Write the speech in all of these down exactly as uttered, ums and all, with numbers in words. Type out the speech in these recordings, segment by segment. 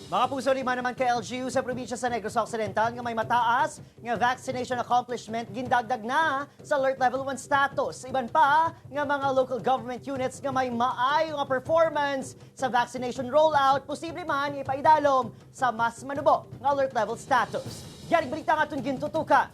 Mga puso, lima naman ka L G U sa probinsya sa Negros Occidental nga may mataas nga vaccination accomplishment gindagdag na sa Alert Level one status. Iban pa nga mga local government units nga may maayo nga performance sa vaccination rollout, posible man nga ipaidalom sa mas manubo nga Alert Level status. Yan ang balita nga aton gintutukan.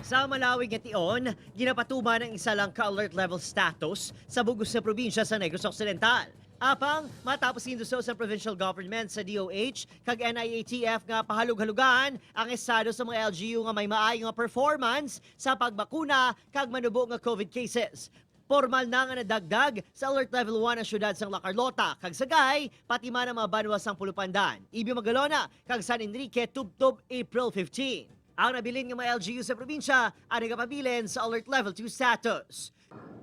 Sa malawig nga tion, ginapatuman ang isa lang ka Alert Level status sa bug-os nga probinsya sa Negros Occidental. Apang matapos ginduso sa provincial government, sa D O H kag N I A T F nga pahalughalugan ang estado sa mga L G U nga may maayo nga performance sa pagbakuna kag manubo nga COVID cases. Pormal na nga nadagdag sa Alert Level one ang siyudad sang La Carlota kag Sagay, pati man ang mga banwa sang Pulupandan, Ibio Magalona kag San Enrique tubtob April fifteen. Ang nabilin nga mga L G U sa probinsya ang nagapabilin sa Alert Level two status.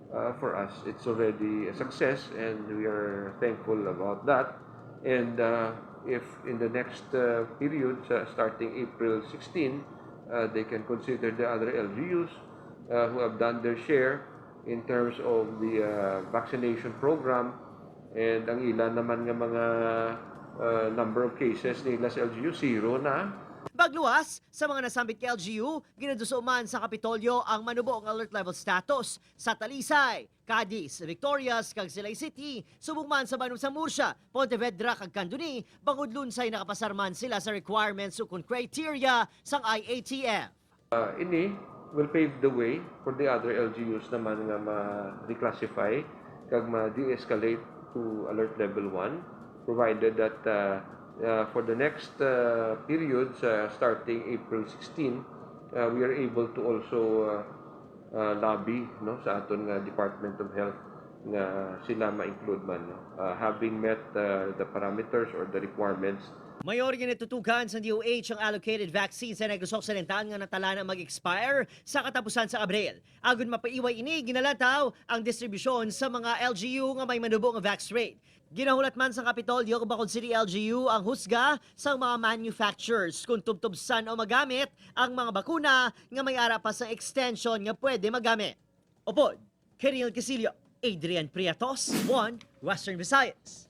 Uh, for us, it's already a success, and we are thankful about that. And uh, if in the next uh, period, uh, starting April sixteen, uh, they can consider the other L G Us uh, who have done their share in terms of the uh, vaccination program, and ang ila naman nga mga uh, number of cases nila sa L G U, zero na. Pagluwas sa mga nasambit nga L G U, ginaduso man sa Kapitolyo ang manubo nga Alert Level status sa Talisay, Cadiz, Victorias, kag Silay City, subong man sa banwa sa Murcia, Pontevedra, kag Candoni, bangod lunsay nakapasar man sila sa requirements ukon criteria sang I A T F. Uh, ini will pave the way for the other L G Us naman nga ma-reclassify kag ma-de-escalate to Alert Level one, provided that uh, uh, for the next uh, period, uh, starting April sixteen, uh, we are able to also uh, uh, lobby, no, sa aton nga Department of Health nga sila ma-include man, no, uh, having met uh, the parameters or the requirements. Mayor, ginatutukan sa D O H ang allocated vaccine sa Negros Occidental nga natala na mag-expire sa katapusan sa Abril. Agon mapaiway ini, ginalantaw ang distribusyon sa mga L G U nga may manubo nga vax rate. Ginahulat man sa Kapitolyo kung bakod sini L G U ang husga sa mga manufacturers kung tubtob san-o magamit ang mga bakuna nga may ara pa sa extension nga pwede magamit. Upod, Kiriel Casillo, Adrian Prietos, One Western Visayas.